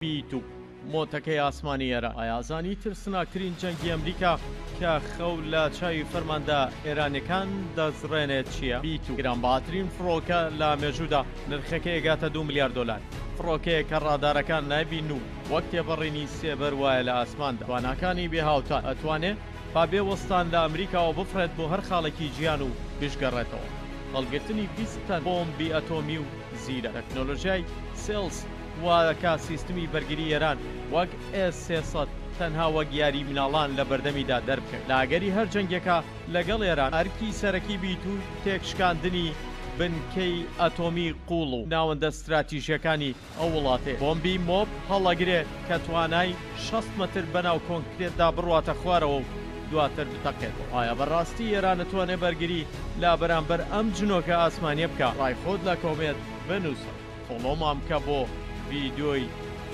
بیت و مۆتەکەی ئاسمانی ئێران. ئایا ئەزانی ترسناکترین جەنگی ئەمریکا کە خەو لە چاوی فەرماندە ئێرانیەکان دەزڕێنێت چیە؟ بیت و گرانبەهاترین فڕۆکە لە مێژوودا نرخەکەی ئەگاتە دوو ملیار دۆلار. فڕۆکەیەک کە ڕادارەکان نایبینن و وەک تێپەڕینی سێبەر وایە لە ئاسماندا. تواناکانی بێ هاوتان. ئەتوانێ با بێ وەستان لە ئەمریکاوە بفڕێت بۆ هەر خاڵێکی جیهان و بشگەڕێتەوە. هەڵگرتنی 20 تەن بۆمبی ئەتۆمی و زیرەک. تەکنۆلۆژیای stealth وا دەکات سیستمی بەرگری ئێران وەک ئێس 300 تەنها وەک یاری مناڵان لە بەردەمیدا دەربکەوێت. لە ئەگەری هەر جەنگێکا لەگەڵ ئێران، ئەرکی سەرەکی بیت و تێکشکاندنی بنکەی ئەتۆمی قووڵ و ناوەندە ستراتیژییەکانی ئەو وڵاتەیە. بۆمبی مۆپ هەڵئەگرێ کە توانای 60 مەتر بەناو کۆنکرێتدا بڕواتە خوارەوە و دواتر بتەقێتەوە. ئایا بەڕاستی ئێران ئەتوانێ بەرگری لە بەرامبەر ئەم جنۆکە ئاسمانییە بکا؟ ڕای خۆت لە کۆمێنت بنووسە. follow مان بکە بۆ ڤیدیۆی